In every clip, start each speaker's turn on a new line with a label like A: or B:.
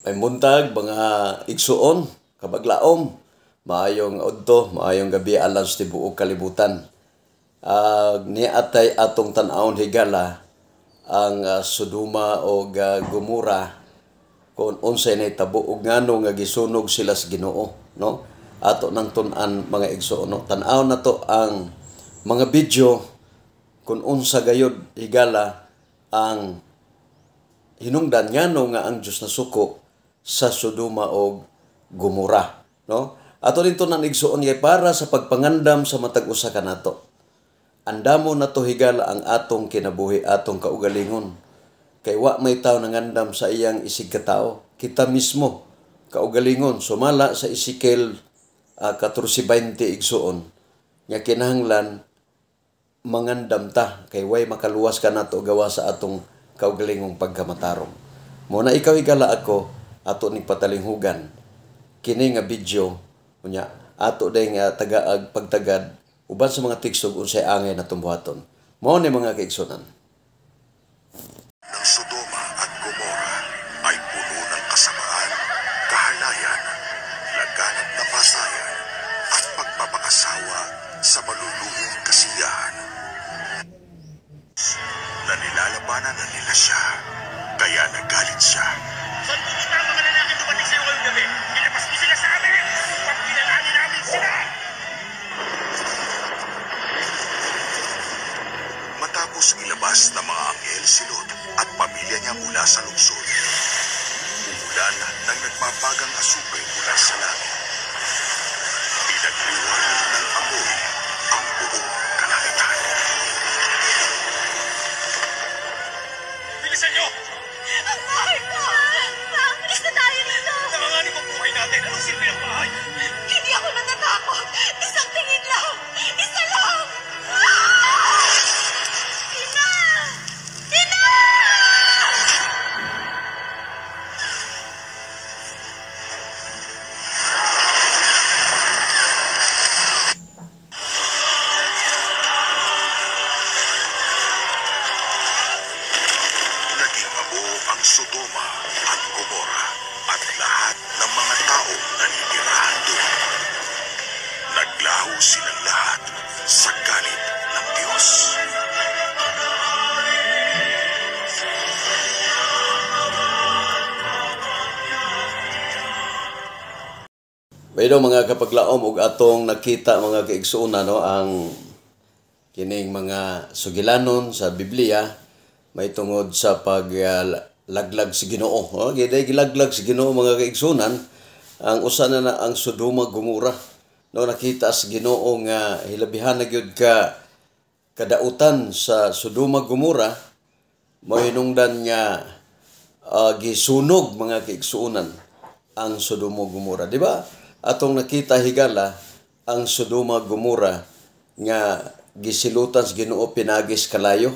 A: May buntag mga igsuon, kabaglaom, maayong udto, maayong gabi alang sa tibuok kalibutan. Niatay atong tan-awon higala ang Sodoma o Gomora kung unsay nahitabo ug ngano nga gisunog sila sa Ginoo, no? Ato nang tun-an mga igsuon, no? Tan-awon nato ang mga video kung unsa gayud higala ang hinungdan ngano nga ang Dios nasuko sa Sodoma og Gomora, no? Ato din to nang igsuon kay para sa pagpangandam sa matag usa kanato. Andamo nato higala ang atong kinabuhi, atong kaugalingon. Kay wa may tao nangandam sa iyang isig katao. Kita mismo kaugalingon sumala sa Ezekiel 14:20 igsuon nga kinahanglan mangandam ta kay way makaluwas kanato gawa sa atong kaugalingong pagkamatarong. Mo na ikaw higala ako ato ning patalinghugan kini nga video unya ato day nga tagaag pagtagad uban sa mga tiksog unsay angay na tumbuhaton. Mao ni mga kaigsunan.
B: Ng Sodoma at Gomora ay puno ng kasamaan, kahalayan, laganap na pasayan, at pagpapakasawa sa maluluhing kasiyahan. Na nilalabanan na nila siya, kaya nagalit siya.
C: Saan pumunta ang mga lalaking dumating sa'yo ngayong gabi? Ilabas mo sila sa amin! Upang kilalanin namin sila!
B: Matapos ilabas ng mga anghel si Lot at pamilya niya mula sa lungsod, umulan ng nagbabagang asupre mula sa langit. Pinagliwanag ng apoy ang buong kalangitan.
C: Bilisan niyo!
D: Ang bahay ko! Alis na tayo rito!
C: Nanganganib ang buhay natin! Anong silbi ng bahay?
D: Hindi ako natatakot! Isang tingin lang! Isa lang! Ah! Ina! Ina!
B: Naging abo ang Sodoma at Gomora at lahat ng mga taong naninirahan doon. Naglaho silang lahat sa galit ng Diyos.
A: Bueno mga kapaglaom og atong nakita mga kaigsuonan, no, ang kining mga sugilanon sa Biblia may tungod sa paglaglag sa Ginoo. Oh, giday gilaglag sa Ginoo mga kaigsuonan ang usa na na ang Sodoma Gomora. No, nakita sa Ginoo nga hilabihan na gyud ka kadautan sa Sodoma Gomora, mao hinungdan nga gisunog mga kaigsuonan ang Sodoma Gomora, di ba? Atong nakita higala ang Sodoma Gomora nga gisilutan sa Ginoo pinagis kalayo.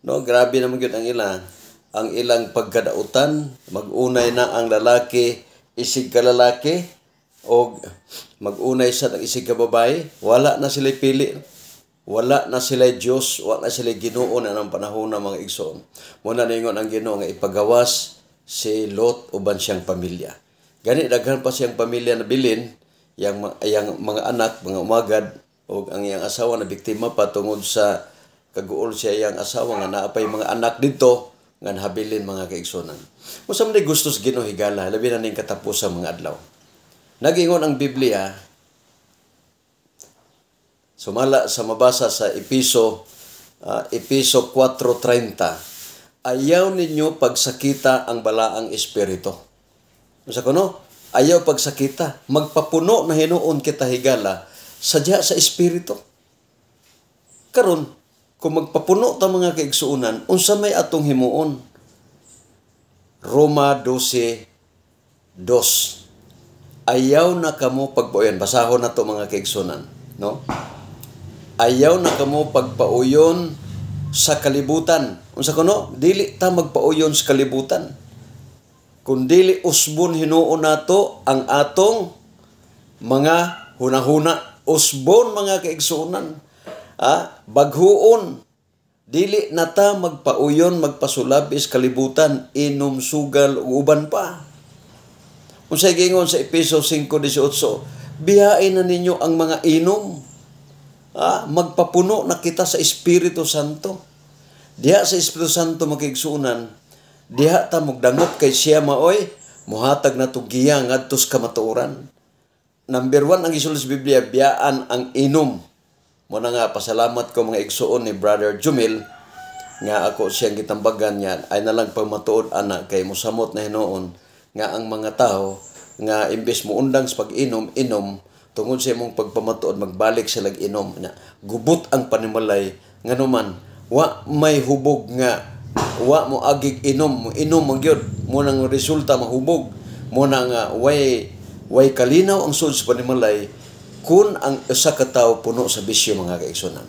A: No, grabe naman gyud ang ilang pagkadautan, magunay na ang lalaki isig ka lalaki og magunay sa ang isig ka babae, wala na sila pili. Wala na sila Dios, wala na sila Ginoo na ng panahon ng mga igsoon. Muna ningon ang Ginoo nga ipagawas si Lot uban siyang pamilya. Gani daghan pa siyang pamilya na bilin, yang mga anak, mga umagad og ang iyang asawa na biktima pa tungod sa kaguol siya iyang asawa nga naa pay mga anak didto nga nahabilin mga kaigsunan. Unsa man gusto sa Ginoo higala, labi na ning katapusan mga adlaw. Nagingon ang Biblia sumala sa mabasa sa Episo Episo 4:30, ayaw ninyo pagsakita ang balaang espiritu. Unsa kuno? Ayaw pagsakita, magpapuno na hinuon kita higala sadya sa espiritu. Karon, kung magpapuno ta mga kaigsuonan, unsa may atong himuon? Roma 12:2. Ayaw na kamo pagpauyon. Basahon na to mga kaigsuonan, no? Ayaw na kamo pagpauyon sa kalibutan. Unsa kuno? Dili ta magpauyon sa kalibutan. Kun dili usbon hinuon nato ang atong mga hunahuna. Usbon mga kaigsuonan. Baghuon. Dili na ta magpauyon, magpasulabis kalibutan, inom sugal ug uban pa. Unsay giingon sa Epeso 5:18, biyain na ninyo ang mga inom. Magpapuno na kita sa Espiritu Santo. Diha sa Espiritu Santo, mga kaigsuonan, diha ta mugdangop kay siya maoy muhatag na giya ngadto sa kamatuoran. Number 1 ang gisulat sa Biblia, biyaan ang inom. Mao na nga pasalamat ko, mga igsuon, ni Brother Jumil nga ako siyang gitambagan niya ay nalang pagmatuod ana kay mosamot na hinuon nga ang mga tao nga imbes mo undang sa pag-inom, inom tungod sa imong pagpamatuod, magbalik sila inom na gubot ang panimalay, nganuman wa may hubog nga wa mo agig inom, mo inom man gyud mo nang resulta mahubog mo na nga way kalinaw ang sud sa panimalay kun ang usa ka tawo puno sa bisyo, mga kaigsuonan.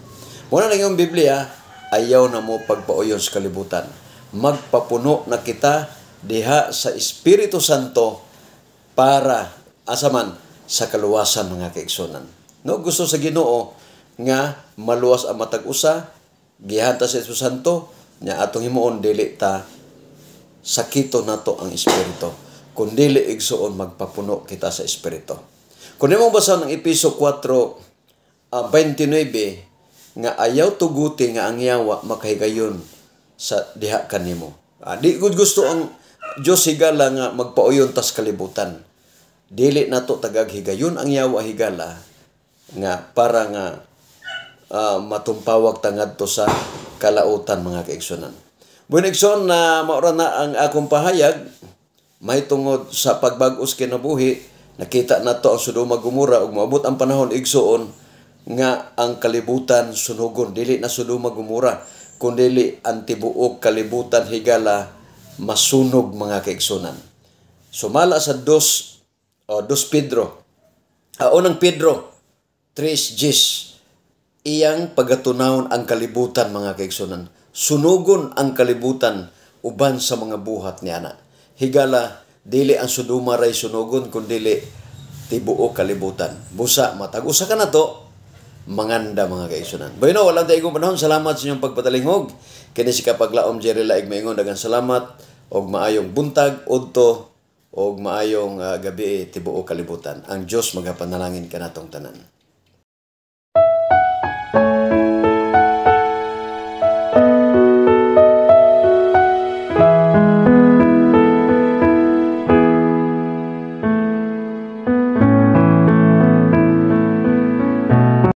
A: Mo na yung Biblia, ayaw na mo pagpauyon sa kalibutan. Magpapuno na kita diha sa Espiritu Santo para asaman sa kaluwasan, mga kaigsuonan. No, gusto sa Ginoo nga maluwas ang matag usa, gihan ta sa Espiritu Santo nya atong himuon, dili ta sakito nato ang Espiritu. Kun dili, igsuon, magpapuno kita sa Espiritu. Kung imong basahon ang Epeso 4, 29 nga ayaw tuguti nga ang yawa makahigayon sa diha kanimo. Di gud gusto ang Dios higala nga magpauyon tas kalibutan. Dili nato tagag higayon ang yawa higala nga para nga matumpawag ta ngadto sa kalautan, mga kaigsuonan. Bueno, igsoon, na maura na ang akong pahayag mahitungod sa pagbag-os kinabuhi. Nakita nato ang Sodoma, Gomora ug moabot ang panahon, igsuon, nga ang kalibutan sunugon, dili na Sodoma, Gomora kundili ang tibuok kalibutan higala masunog, mga kaigsuonan. Sumala sa dos o dos Pedro, unang Pedro 3:10, iyang pagatunawon ang kalibutan, mga kaigsuonan. Sunugon ang kalibutan uban sa mga buhat niya na. Higala, dili ang Sodoma ray sunugon kundili tibuok kalibutan. Busa matag usa ka nato manganda, mga kaigsuonan. Bueno, walang taigong panahon. Salamat sa inyong pagpatalingog. Kini si Kapaglaom Jerry Laig maingon, daghang salamat og maayong buntag udto og maayong gabi tibuok kalibutan. Ang Dios magapanalangin kanatong tanan.